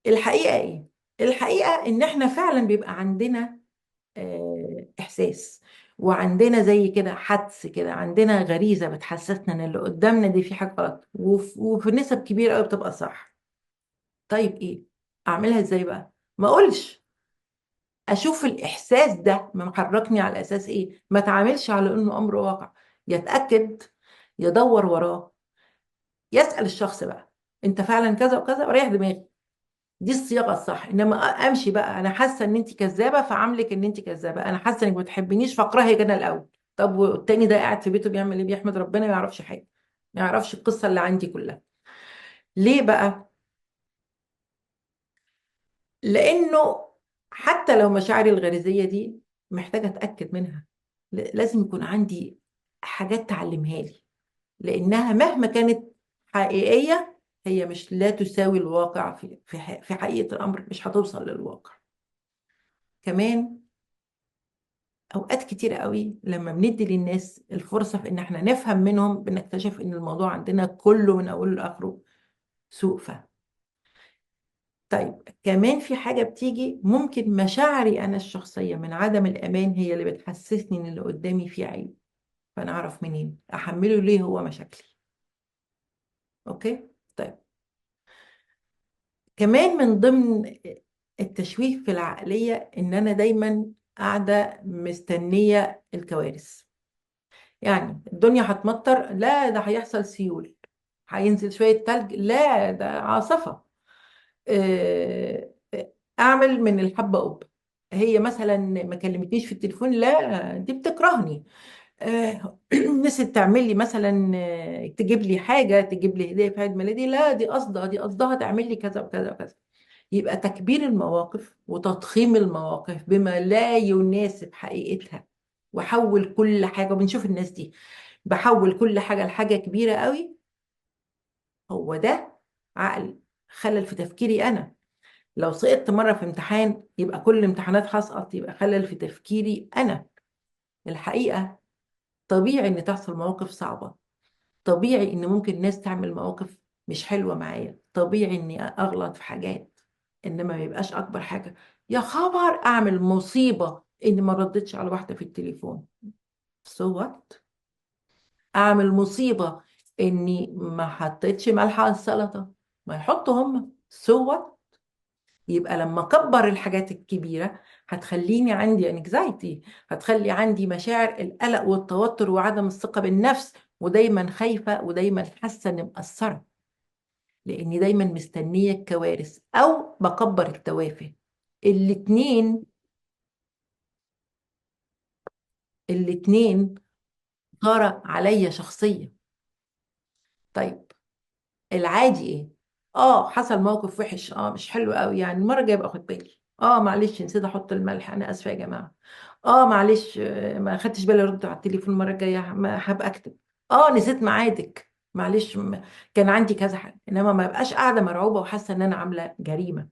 الحقيقة ايه؟ الحقيقة ان احنا فعلا بيبقى عندنا احساس، وعندنا زي كده حدس كده، عندنا غريزة بتحسسنا ان اللي قدامنا دي في حاجة غلط، وفي نسب كبيرة قوي بتبقى صح. طيب ايه اعملها ازاي بقى؟ ما اقولش، اشوف الاحساس ده محركني على اساس ايه، ما اتعاملش على انه امر واقع، يتاكد، يدور وراه، يسال الشخص بقى انت فعلا كذا وكذا، وريح دماغي. دي الصياغة الصح. انما امشي بقى انا حاسه ان انت كذابه فعاملك ان انت كذابه، انا حاسه انك ما بتحبنيش فاكرهك انا الاول. طب والتاني ده قاعد في بيته بيعمل ايه؟ بيحمد ربنا، ما يعرفش حاجة، ما يعرفش القصة اللي عندي كلها. ليه بقى؟ لانه حتى لو مشاعري الغريزيه دي محتاجه اتاكد منها، لازم يكون عندي حاجات تعلمها لي، لانها مهما كانت حقيقية هي مش لا تساوي الواقع في حقيقة الأمر، مش هتوصل للواقع. كمان أوقات كتير قوي لما بندي للناس الفرصة في إن احنا نفهم منهم، بنكتشف إن الموضوع عندنا كله من أوله لآخره سوء فهم. طيب كمان في حاجة بتيجي ممكن مشاعري أنا الشخصية من عدم الأمان هي اللي بتحسسني إن اللي قدامي فيه عيب، فأنا أعرف منين؟ أحمله ليه هو مشاكلي؟ okay؟ طيب كمان من ضمن التشويه في العقلية إن أنا دايماً قاعدة مستنية الكوارث. يعني الدنيا هتمطر، لا ده هيحصل سيول، هينزل شوية تلج، لا ده عاصفة. أعمل من الحبة قبة. هي مثلاً ما كلمتنيش في التليفون، لا دي بتكرهني. نسيت تعمل لي مثلاً، تجيب لي حاجة، تجيب لي هدية في عيد ميلادي، لا دي قصدها، دي قصدها تعمل لي كذا وكذا وكذا. يبقى تكبير المواقف وتضخيم المواقف بما لا يناسب حقيقتها، وحول كل حاجة، وبنشوف الناس دي بحول كل حاجة لحاجة كبيرة قوي. هو ده عقل خلل في تفكيري أنا. لو سقطت مرة في امتحان يبقى كل الامتحانات هسقط، يبقى خلل في تفكيري أنا. الحقيقة طبيعي إن تحصل مواقف صعبة، طبيعي إن ممكن الناس تعمل مواقف مش حلوة معايا، طبيعي إني أغلط في حاجات، إنما ما يبقاش أكبر حاجة يا خبر أعمل مصيبة إني ما ردتش على واحدة في التليفون. So what؟ أعمل مصيبة إني ما حطيتش ملح على السلطة، ما يحطوا هم. So what؟ يبقى لما اكبر الحاجات الكبيرة هتخليني عندي anxiety، هتخلي عندي مشاعر القلق والتوتر وعدم الثقة بالنفس، ودايما خايفة ودايما حاسة اني مقصرة، لاني دايما مستنية الكوارث او بكبر التوافه. الاتنين طارة عليا شخصية. طيب العادي ايه؟ حصل موقف وحش، مش حلو قوي، يعني المرة الجاية ابقى اخد بالي، معلش نسيت احط الملح، انا اسفة يا جماعة، معلش، ما خدتش بالي ارد على التليفون، المرة الجاية ما هبقى اكتب، نسيت ميعادك، معلش، كان عندي كذا حاجة. انما ما بقاش قاعدة مرعوبة وحاسة ان انا عاملة جريمة.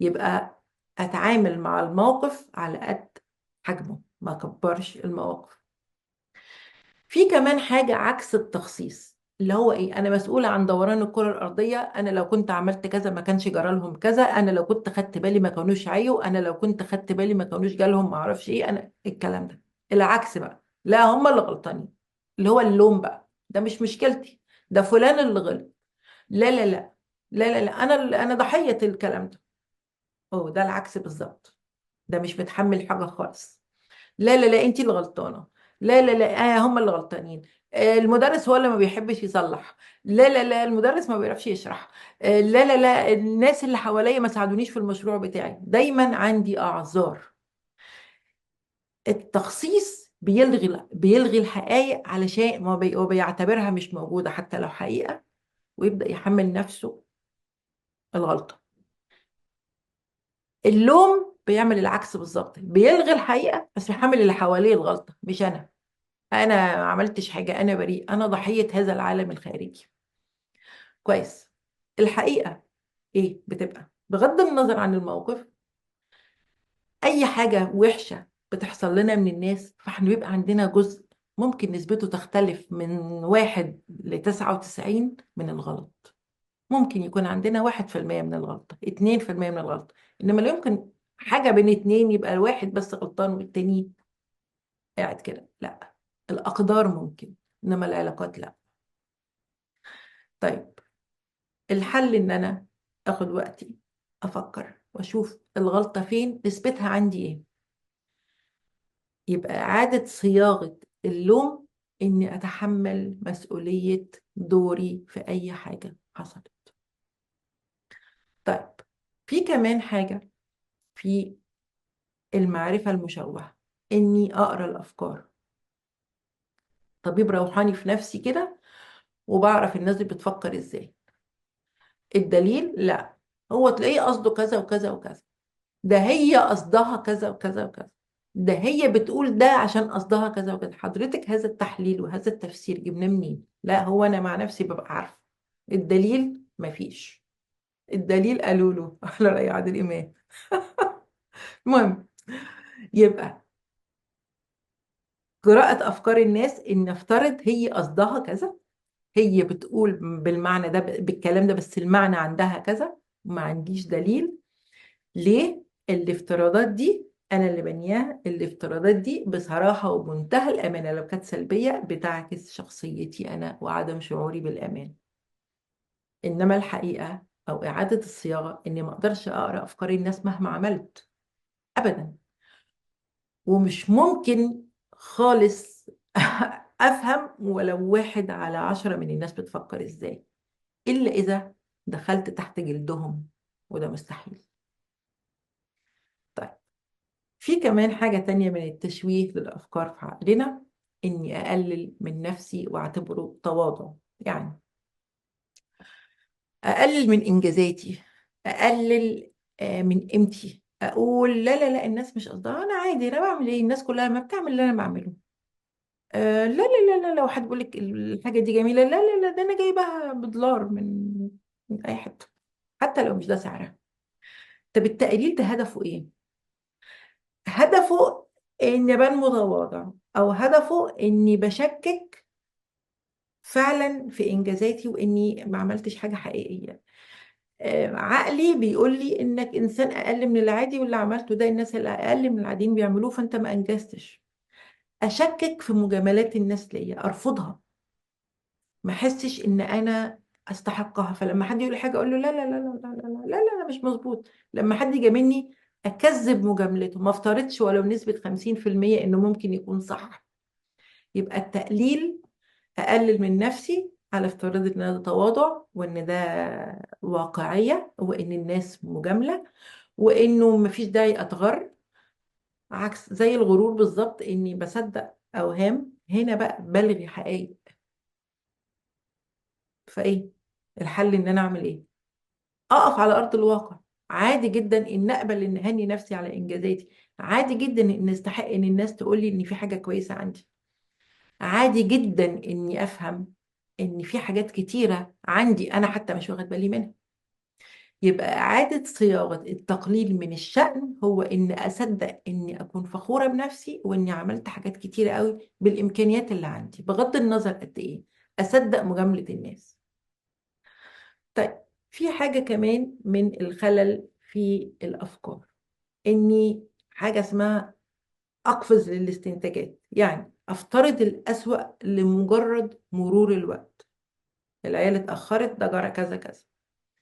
يبقى اتعامل مع الموقف على قد حجمه، ما اكبرش المواقف. في كمان حاجة عكس التخصيص، اللي هو ايه؟ انا مسؤولة عن دوران الكرة الارضية، انا لو كنت عملت كذا ما كانش جرى لهم كذا، انا لو كنت خدت بالي ما كانوش عيوا، انا لو كنت خدت بالي ما كانوش جالهم ما اعرفش ايه، انا الكلام ده. العكس بقى، لا هم اللي غلطانين، اللي هو اللوم بقى، ده مش مشكلتي، ده فلان اللي غلط، لا لا لا لا لا لا، انا ضحية الكلام ده. ده العكس بالظبط، ده مش متحمل حاجة خالص، لا لا لا انتي اللي غلطانة، لا لا لا، هم اللي غلطانين، المدرس هو اللي ما بيحبش يصلح، لا لا لا المدرس ما بيعرفش يشرح، لا لا لا الناس اللي حواليا ما ساعدونيش في المشروع بتاعي. دايما عندي اعذار. التخصيص بيلغي الحقائق علشان ما هو بيعتبرها مش موجودة حتى لو حقيقة، ويبدأ يحمل نفسه الغلطة. اللوم بيعمل العكس بالظبط، بيلغي الحقيقة بس بيحمل اللي حواليه الغلطة، مش أنا، أنا ما عملتش حاجة، أنا بريء، أنا ضحية هذا العالم الخارجي. كويس. الحقيقة إيه بتبقى؟ بغض النظر عن الموقف، أي حاجة وحشة بتحصل لنا من الناس فإحنا بيبقى عندنا جزء ممكن نسبته تختلف من 1 لتسعة وتسعين من الغلط، ممكن يكون عندنا واحد في المية من الغلطة، اتنين في المية من الغلطة، إنما لا يمكن حاجة بين 2 يبقى الواحد بس غلطان والتاني قاعد كده، لا، الأقدار ممكن، إنما العلاقات لا. طيب الحل إن أنا أخد وقتي أفكر وأشوف الغلطة فين، نسبتها عندي إيه. يبقى إعادة صياغة اللوم إني أتحمل مسؤولية دوري في أي حاجة حصلت. طيب في كمان حاجة في المعرفة المشوهة، إني أقرأ الأفكار. طبيب روحاني في نفسي كده وبعرف الناس دي بتفكر إزاي. الدليل لا، هو تلاقيه قصده كذا وكذا وكذا، ده هي قصدها كذا وكذا وكذا، ده هي بتقول ده عشان قصدها كذا وكذا. حضرتك هذا التحليل وهذا التفسير جبناه منين؟ لا هو أنا مع نفسي ببقى عارفة. الدليل مفيش، الدليل قالوا له على رأي عادل إمام. المهم يبقى قراءة أفكار الناس إن نفترض هي قصدها كذا، هي بتقول بالمعنى ده بالكلام ده بس المعنى عندها كذا، وما عنديش دليل. ليه؟ الافتراضات دي أنا اللي بنياها، الافتراضات دي بصراحة وبمنتهى الأمانة لو كانت سلبية بتعكس شخصيتي أنا وعدم شعوري بالأمان. إنما الحقيقة أو إعادة الصياغة إني ما أقدرش أقرأ أفكار الناس مهما عملت أبدا، ومش ممكن خالص أفهم ولو 1 على 10 من الناس بتفكر إزاي، إلا إذا دخلت تحت جلدهم، وده مستحيل. طيب في كمان حاجة تانية من التشويه للأفكار في عقلنا، إني أقلل من نفسي وأعتبره تواضع. يعني أقلل من إنجازاتي، أقلل من قيمتي، أقول لا لا لا الناس مش قصدها، أنا عادي، أنا بعمل إيه، الناس كلها ما بتعمل اللي أنا بعمله. لا لا لا لا، لو حد بيقول لك الحاجة دي جميلة، لا لا لا ده أنا جايبها بدولار من أي حتة، حتى لو مش ده سعرها. طب التقليل ده هدفه إيه؟ هدفه إني أبان متواضع، أو هدفه إني بشكك فعلا في إنجازاتي وإني ما عملتش حاجة حقيقية. عقلي بيقول لي إنك إنسان أقل من العادي، واللي عملته ده الناس اللي أقل من العاديين بيعملوه، فأنت ما أنجزتش. أشكك في مجاملات الناس ليا، أرفضها، ما أحسش إن أنا استحقها. فلما حد يقول لي حاجة اقول له لا لا لا لا لا لا لا لا، لا مش مظبوط. لما حد يجاملني اكذب مجاملته، ما افترضش ولو نسبه 50% انه ممكن يكون صح. يبقى التقليل، اقلل من نفسي على افتراض ان ده تواضع وان ده واقعية وان الناس مجاملة وانه مفيش داعي اتغر، عكس زي الغرور بالظبط، اني بصدق اوهام. هنا بقى بلغي حقائق. فايه الحل؟ ان انا اعمل ايه؟ اقف على ارض الواقع. عادي جدا ان اقبل ان اهني نفسي على انجازاتي، عادي جدا ان استحق ان الناس تقول لي ان في حاجة كويسة عندي، عادي جدا اني افهم ان في حاجات كتيرة عندي انا حتى مش واخد بالي منها. يبقى إعادة صياغة التقليل من الشأن هو إن أصدق إني أكون فخورة بنفسي وإني عملت حاجات كتيرة قوي بالإمكانيات اللي عندي، بغض النظر قد إيه. أصدق مجاملة الناس. طيب في حاجة كمان من الخلل في الأفكار، إني حاجة اسمها أقفز للاستنتاجات، يعني أفترض الأسوأ لمجرد مرور الوقت. العيال اتأخرت، ده جرى كذا كذا،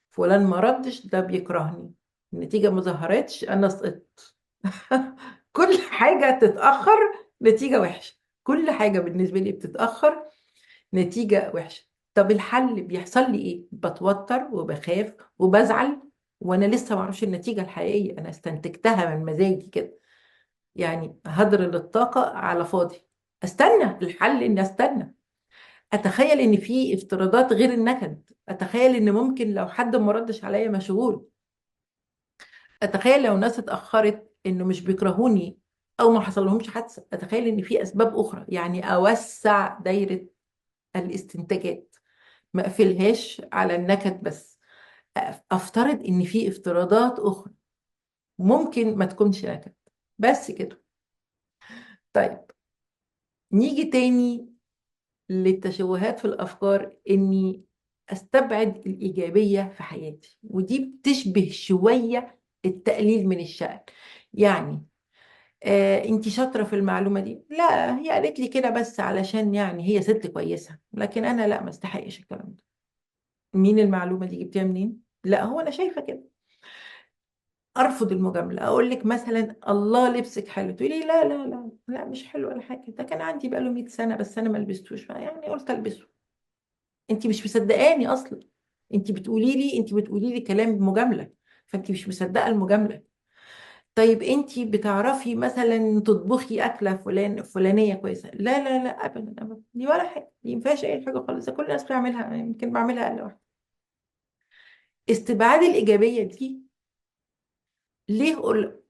فلان ما ردش، ده بيكرهني، النتيجة ما ظهرتش، أنا سقطت. كل حاجة تتأخر نتيجة وحشة، كل حاجة بالنسبة لي بتتأخر نتيجة وحشة. طب الحل بيحصل لي إيه؟ بتوتر وبخاف وبزعل وأنا لسه ما اعرفش النتيجة الحقيقية، أنا استنتجتها من مزاجي كده، يعني هدر للطاقة على فاضي. أستنى الحل، إني أستنى، أتخيل إن في افتراضات غير النكد، أتخيل إن ممكن لو حد ما ردش عليا مشغول، أتخيل لو ناس اتأخرت إنه مش بيكرهوني أو ما حصل لهمش حادثة، أتخيل إن في أسباب أخرى. يعني أوسع دايرة الاستنتاجات، ما أقفلهاش على النكد بس، أفترض إن في افتراضات أخرى ممكن ما تكونش نكد بس كده. طيب نيجي تاني للتشوهات في الأفكار، إني أستبعد الإيجابية في حياتي، ودي بتشبه شوية التقليل من الشأن. يعني انتي شاطرة في المعلومة دي، لا هي قالت لي كده بس علشان يعني هي ست كويسة، لكن أنا لا ما استحقش الكلام ده. مين المعلومة دي جبتيها منين؟ لا هو أنا شايفة كده. أرفض المجاملة. أقول لك مثلا الله لبسك حلو، تقولي لا لا لا لا مش حلو ولا حاجة، ده كان عندي بقاله 100 سنة بس أنا ما لبستوش، يعني قلت ألبسه. أنت مش مصدقاني أصلا، أنت بتقولي لي كلام مجاملة، فأنت مش مصدقة المجاملة. طيب أنت بتعرفي مثلا تطبخي أكلة فلانية كويسة، لا لا لا أبدا أبدا، دي ولا حاجة، دي ما فيهاش أي حاجة خالص، ده كل الناس بتعملها، يمكن بعملها أقل واحدة. استبعاد الإيجابية دي ليه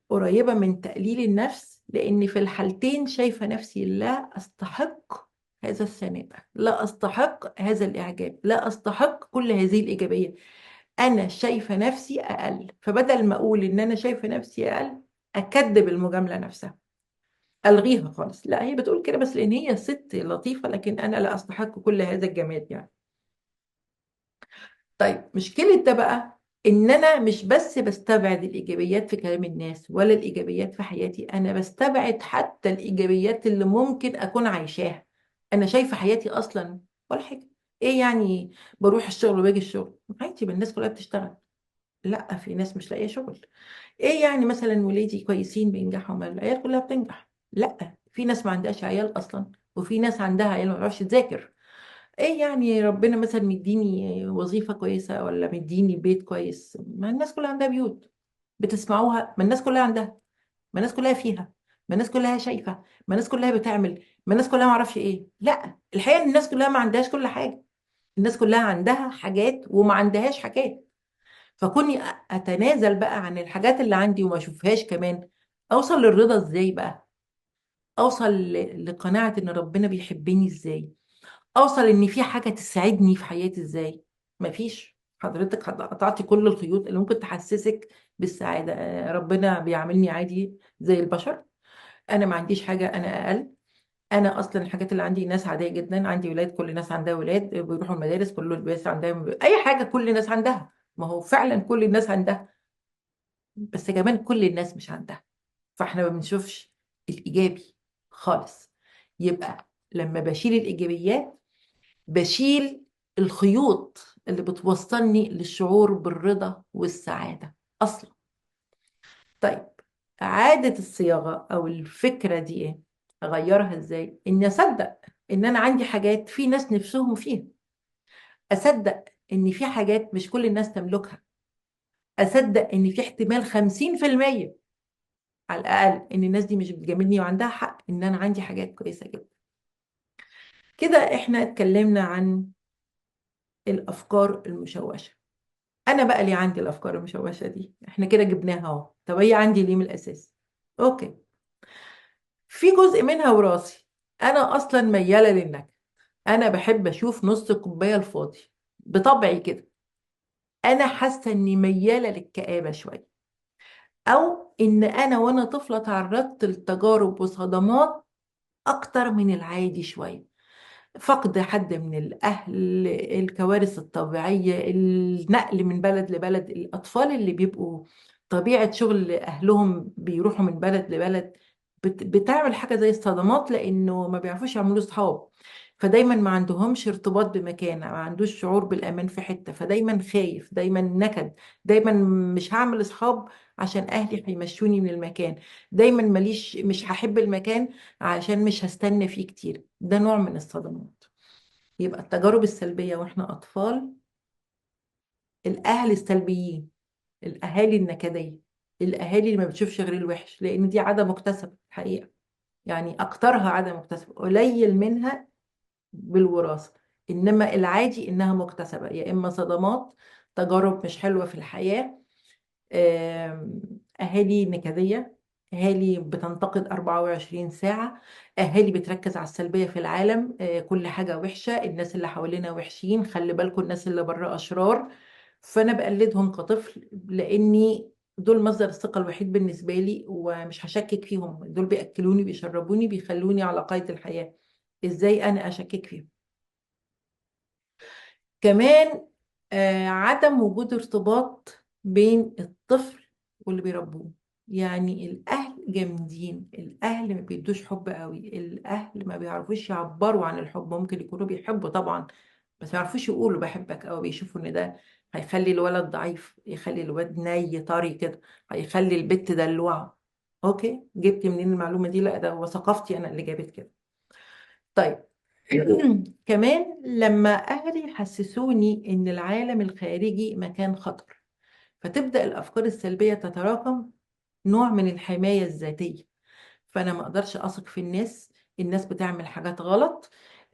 قريبة من تقليل النفس؟ لأن في الحالتين شايفة نفسي لا أستحق هذا الثناء، لا أستحق هذا الإعجاب، لا أستحق كل هذه الإيجابية، أنا شايفة نفسي أقل. فبدل ما أقول إن أنا شايفة نفسي أقل، أكذب المجاملة نفسها، ألغيها خالص. لا هي بتقول كده بس لأن هي ست لطيفة، لكن أنا لا أستحق كل هذا الجمال يعني. طيب مشكلة ده بقى إن أنا مش بس بستبعد الإيجابيات في كلام الناس ولا الإيجابيات في حياتي، أنا بستبعد حتى الإيجابيات اللي ممكن أكون عايشاها. أنا شايفة حياتي أصلاً ولا حاجة، إيه يعني بروح الشغل وباجي الشغل؟ عادي، ما الناس كلها بتشتغل. لا في ناس مش لاقية شغل. إيه يعني مثلاً ولادي كويسين بينجحوا، ما العيال كلها بتنجح. لا في ناس ما عندهاش عيال أصلاً، وفي ناس عندها عيال ما بتعرفش تذاكر. ايه يعني ربنا مثلا مديني وظيفة كويسة ولا مديني بيت كويس، ما الناس كلها عندها بيوت بتسمعوها، ما الناس كلها عندها، ما الناس كلها فيها، ما الناس كلها شايفة، ما الناس كلها بتعمل، ما الناس كلها ما اعرفش ايه. لا الحقيقة ان الناس كلها ما عندهاش كل حاجة، الناس كلها عندها حاجات وما عندهاش حاجات. فكوني اتنازل بقى عن الحاجات اللي عندي وما اشوفهاش كمان، اوصل للرضا ازاي بقى؟ اوصل لقناعة ان ربنا بيحبني ازاي؟ اوصل ان في حاجة تساعدني في حياتي ازاي؟ مفيش. حضرتك قطعتي كل الخيوط اللي ممكن تحسسك بالسعادة. ربنا بيعاملني عادي زي البشر، انا ما عنديش حاجة، انا اقل، انا اصلا الحاجات اللي عندي ناس عادية جدا، عندي ولاد، كل الناس عندها ولاد بيروحوا المدارس، كل الناس عندها اي حاجة، كل الناس عندها. ما هو فعلا كل الناس عندها، بس كمان كل الناس مش عندها. فاحنا ما بنشوفش الايجابي خالص. يبقى لما بشيل الايجابيات بشيل الخيوط اللي بتوصلني للشعور بالرضا والسعادة أصلا. طيب إعادة الصياغة أو الفكرة دي إيه؟ أغيرها إزاي؟ إني أصدق إن أنا عندي حاجات في ناس نفسهم فيها، أصدق إن في حاجات مش كل الناس تملكها، أصدق إن في احتمال 50% على الأقل إن الناس دي مش بتجاملني وعندها حق، إن أنا عندي حاجات كويسة جدا. كده إحنا اتكلمنا عن الأفكار المشوشة. أنا بقى ليه عندي الأفكار المشوشة دي؟ إحنا كده جبناها أهو. طب هي عندي ليه من الأساس؟ okay، في جزء منها وراثي. أنا أصلا ميالة للنكد، أنا بحب أشوف نص الكوباية الفاضي بطبعي كده. أنا حاسة إني ميالة للكآبة شوية، أو إن أنا وأنا طفلة تعرضت لتجارب وصدمات أكتر من العادي شوية، فقد حد من الأهل، الكوارث الطبيعية، النقل من بلد لبلد، الأطفال اللي بيبقوا طبيعة شغل أهلهم بيروحوا من بلد لبلد بتعمل حاجة زي الصدمات، لأنه ما بيعرفوش يعملوا صحاب، فدايما ما عندهمش ارتباط بمكان، ما عندوش شعور بالأمان في حتة، فدايما خايف، دايما نكد، دايما مش هعمل صحاب عشان أهلي هيمشوني من المكان، دايما ماليش، مش هحب المكان عشان مش هستنى فيه كتير. ده نوع من الصدمات. يبقى التجارب السلبية واحنا أطفال، الأهل السلبيين، الأهالي النكدية، الأهالي اللي ما بتشوفش غير الوحش، لأن دي عادة مكتسبة الحقيقة، يعني أكترها عادة مكتسبة، قليل منها بالوراثة، إنما العادي إنها مكتسبة، يا إما صدمات، تجارب مش حلوة في الحياة، أهالي نكدية، أهالي بتنتقد 24 ساعة، أهالي بتركز على السلبية في العالم، كل حاجة وحشة، الناس اللي حوالينا وحشين، خلي بالكم الناس اللي بره أشرار. فأنا بقلدهم كطفل لأني دول مصدر الثقة الوحيد بالنسبة لي، ومش هشكك فيهم، دول بيأكلوني بيشربوني بيخلوني على قيد الحياة، إزاي أنا أشكك فيهم؟ كمان عدم وجود ارتباط بين الطفل واللي بيربوه، يعني الأهل جامدين، الأهل ما بيدوش حب قوي، الأهل ما بيعرفوش يعبروا عن الحب، ممكن يكونوا بيحبوا طبعا بس ما يعرفوش يقولوا بحبك، أو بيشوفوا إن ده هيخلي الولد ضعيف، يخلي الولد ني طري كده، هيخلي البت دلوعة. okay، جبت منين المعلومة دي؟ لا ده هو ثقافتي أنا اللي جابت كده. طيب كمان لما أهلي حسسوني إن العالم الخارجي مكان خطر، فتبدأ الأفكار السلبية تتراكم، نوع من الحماية الذاتية. فأنا ما أقدرش أثق في الناس، الناس بتعمل حاجات غلط،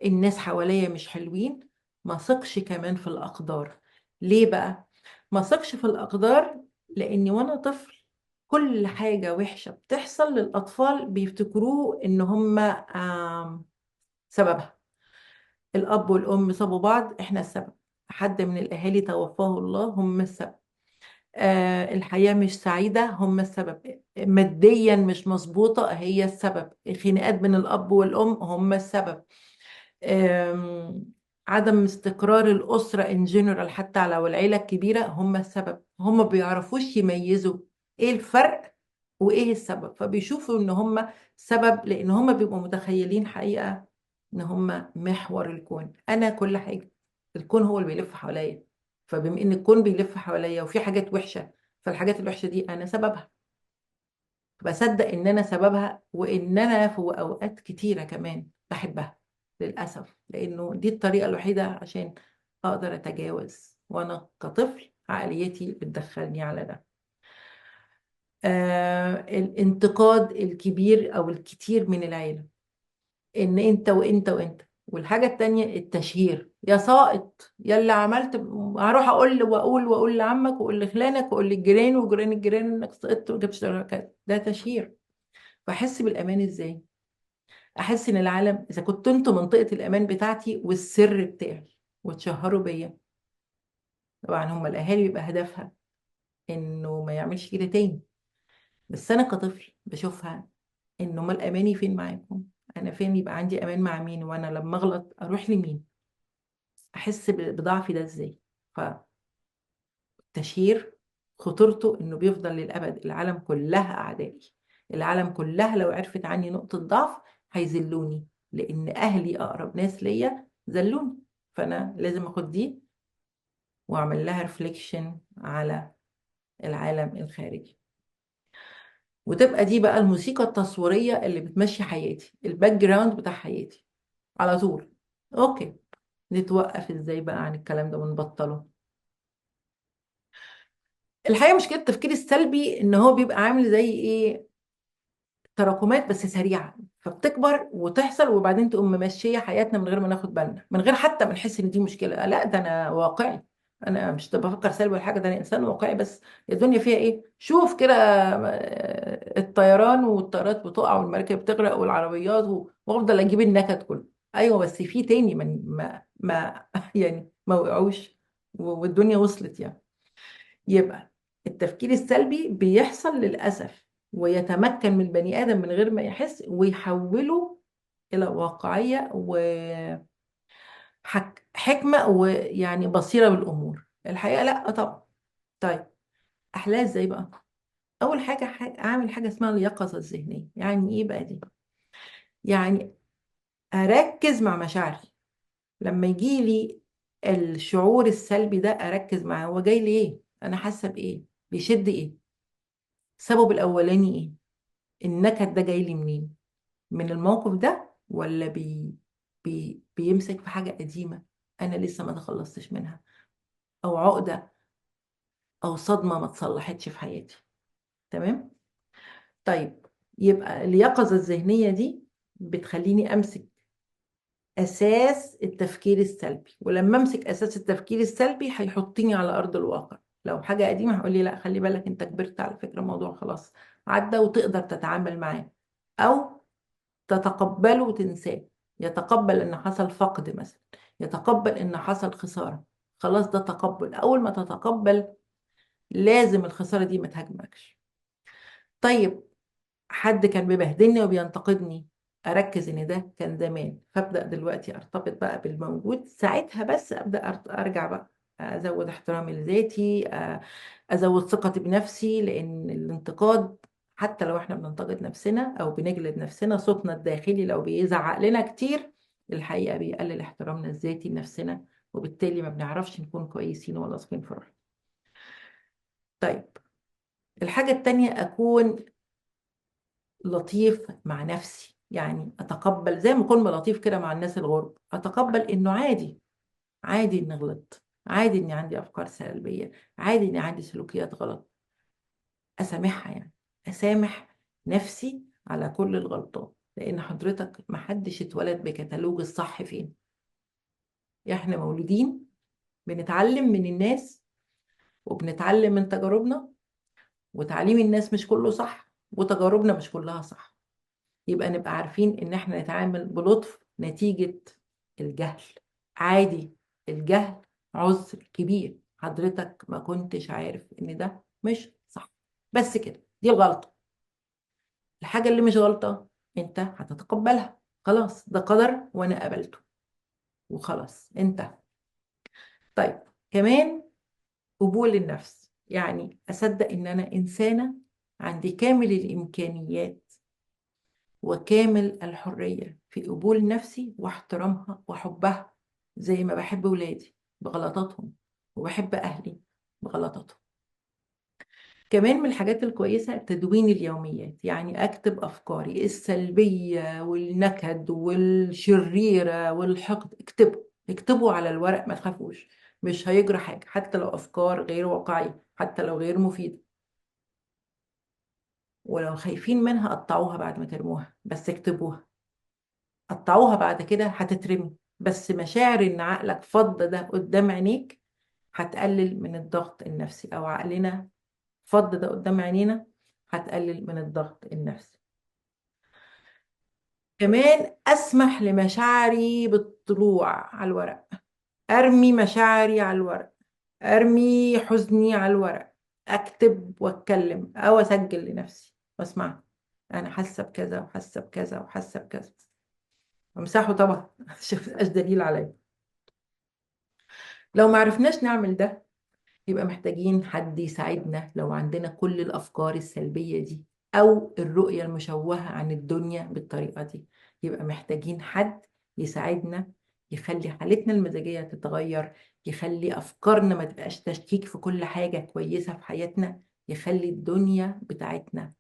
الناس حواليا مش حلوين، ما أثقش كمان في الأقدار. ليه بقى؟ ما أثقش في الأقدار لأني وأنا طفل كل حاجة وحشة بتحصل للأطفال بيفتكروه إن هم سببها. الأب والأم سابوا بعض، إحنا السبب. حد من الأهالي توفاه الله، هم السبب. الحياة مش سعيدة، هم السبب. ماديا مش مظبوطة، هي السبب. خناقات بين الأب والأم، هم السبب. عدم استقرار الأسرة in general حتى لو العيلة الكبيرة، هم السبب. هم بيعرفوش يميزوا إيه الفرق وإيه السبب، فبيشوفوا إن هم سبب، لأن هم بيبقوا متخيلين حقيقة إن هم محور الكون، أنا كل حاجة، الكون هو اللي بيلف حواليا، فبما إن الكون بيلف حواليا وفي حاجات وحشة، فالحاجات الوحشة دي أنا سببها، بصدق إن أنا سببها، وإن أنا في أوقات كتيرة كمان بحبها للأسف، لأنه دي الطريقة الوحيدة عشان أقدر أتجاوز، وأنا كطفل عقليتي بتدخلني على ده. الانتقاد الكبير أو الكتير من العيلة، إن أنت وأنت وأنت. والحاجة التانية التشهير، يا ساقط، يا اللي عملت، هروح أقول وأقول وأقول لعمك وأقول لخلانك وأقول للجيران وجيران الجيران إنك سقطت وما جبتش درجات، ده تشهير. بحس بالأمان إزاي؟ أحس إن العالم، إذا كنت أنتوا منطقة الأمان بتاعتي والسر بتاعي وتشهروا بيا. طبعا هم الأهالي بيبقى هدفها إنه ما يعملش كده تاني، بس أنا كطفل بشوفها إنه أمال أماني فين معاكم؟ أنا فين يبقى عندي أمان مع مين؟ وأنا لما أغلط أروح لمين؟ أحس بضعفي ده إزاي؟ فالتشهير خطورته إنه بيفضل للأبد، العالم كلها أعدائي، العالم كلها لو عرفت عني نقطة ضعف هيذلوني، لأن أهلي أقرب ناس ليا ذلوني. فانا لازم اخد دي واعمل لها reflection على العالم الخارجي، وتبقى دي بقى الموسيقى التصويرية اللي بتمشي حياتي، ال background بتاع حياتي على طول. okay، نتوقف ازاي بقى عن الكلام ده ونبطله؟ الحقيقة مشكلة التفكير السلبي ان هو بيبقى عامل زي ايه، تراكمات بس سريعة، فبتكبر وتحصل وبعدين تقوم ممشية حياتنا من غير ما ناخد بالنا، من غير حتى ما نحس ان دي مشكلة. لا ده انا واقعي، انا مش بفكر سلبي ولا حاجة، ده انا انسان واقعي، بس الدنيا فيها ايه؟ شوف كده الطيران والطيارات بتقع والمراكب بتغرق والعربيات وافضل اجيب النكد كله. ايوه بس في تاني من ما يعني ما وقعوش والدنيا وصلت يعني. يبقى التفكير السلبي بيحصل للأسف ويتمكن من بني آدم من غير ما يحس ويحوله إلى واقعية وحكمة ويعني بصيرة بالأمور. الحقيقة لا طبعا. طيب أحلاها إزاي بقى؟ أول حاجة أعمل حاجة اسمها اليقظة الذهنية. يعني إيه بقى دي؟ يعني أركز مع مشاعري. لما يجيلي الشعور السلبي ده أركز معاه، هو جاي ليه؟ أنا حاسة بإيه؟ بيشد إيه؟ السبب الأولاني إيه؟ النكد ده جاي لي منين؟ من الموقف ده ولا بيمسك في حاجة قديمة أنا لسه ما تخلصتش منها، أو عقدة أو صدمة ما تصلحتش في حياتي. تمام؟ طيب يبقى اليقظة الذهنية دي بتخليني أمسك أساس التفكير السلبي، ولما أمسك أساس التفكير السلبي هيحطني على أرض الواقع. لو حاجة قديمة هقول لي لا خلي بالك أنت كبرت على فكرة، الموضوع خلاص عدى وتقدر تتعامل معاه أو تتقبله وتنساه. يتقبل إن حصل فقد مثلا، يتقبل إن حصل خسارة، خلاص ده تقبل. أول ما تتقبل لازم الخسارة دي ما تهاجمكش. طيب حد كان بيبهدلني وبينتقدني، أركز إن ده كان زمان، فأبدأ دلوقتي أرتبط بقى بالموجود ساعتها، بس أبدأ أرجع بقى أزود احترامي لذاتي، أزود ثقتي بنفسي، لأن الانتقاد حتى لو إحنا بننتقد نفسنا أو بنجلد نفسنا، صوتنا الداخلي لو بيزعق لنا كتير الحقيقة بيقلل احترامنا الذاتي لنفسنا، وبالتالي ما بنعرفش نكون كويسين ولا واثقين في روحنا. طيب الحاجة التانية أكون لطيف مع نفسي، يعني أتقبل زي ما أكون لطيف كده مع الناس الغرب، أتقبل إنه عادي، عادي إني غلطت، عادي إني عندي أفكار سلبية، عادي إني عندي سلوكيات غلط، أسامحها، يعني أسامح نفسي على كل الغلطات، لأن حضرتك ما حدش اتولد بكتالوج الصح فين. إحنا مولودين بنتعلم من الناس وبنتعلم من تجاربنا، وتعليم الناس مش كله صح وتجاربنا مش كلها صح. يبقى نبقى عارفين إن إحنا نتعامل بلطف نتيجة الجهل. عادي، الجهل عذر كبير، حضرتك ما كنتش عارف إن ده مش صح، بس كده، دي الغلطة. الحاجة اللي مش غلطة أنت هتتقبلها، خلاص ده قدر وأنا قبلته وخلاص انتهى. طيب كمان قبول النفس، يعني أصدق إن أنا إنسانة عندي كامل الإمكانيات وكامل الحرية في قبول نفسي واحترامها وحبها، زي ما بحب ولادي بغلطاتهم وبحب أهلي بغلطاتهم. كمان من الحاجات الكويسة تدوين اليوميات، يعني أكتب أفكاري السلبية والنكد والشريرة والحقد، اكتبوا على الورق، ما تخافوش، مش هيجرى حاجة، حتى لو أفكار غير واقعية، حتى لو غير مفيدة، ولو خايفين منها قطعوها بعد ما ترموها، بس اكتبوها، قطعوها بعد كده هتترمي، بس مشاعر إن عقلك فض ده قدام عينيك هتقلل من الضغط النفسي، أو عقلنا فض ده قدام عينينا هتقلل من الضغط النفسي. كمان أسمح لمشاعري بالطلوع على الورق، أرمي مشاعري على الورق، أرمي حزني على الورق، أكتب وأتكلم أو أسجل لنفسي وأسمع أنا حاسة بكذا وحاسة بكذا وحاسة بكذا، أمسحه طبعا عشان ما يبقاش دليل عليا. لو ما عرفناش نعمل ده يبقى محتاجين حد يساعدنا لو عندنا كل الأفكار السلبية دي أو الرؤية المشوهة عن الدنيا بالطريقة دي، يبقى محتاجين حد يساعدنا يخلي حالتنا المزاجية تتغير، يخلي أفكارنا ما تبقاش تشكيك في كل حاجة كويسة في حياتنا، يخلي الدنيا بتاعتنا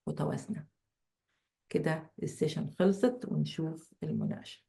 متوازنة. كده ال session خلصت، ونشوف المناقشة.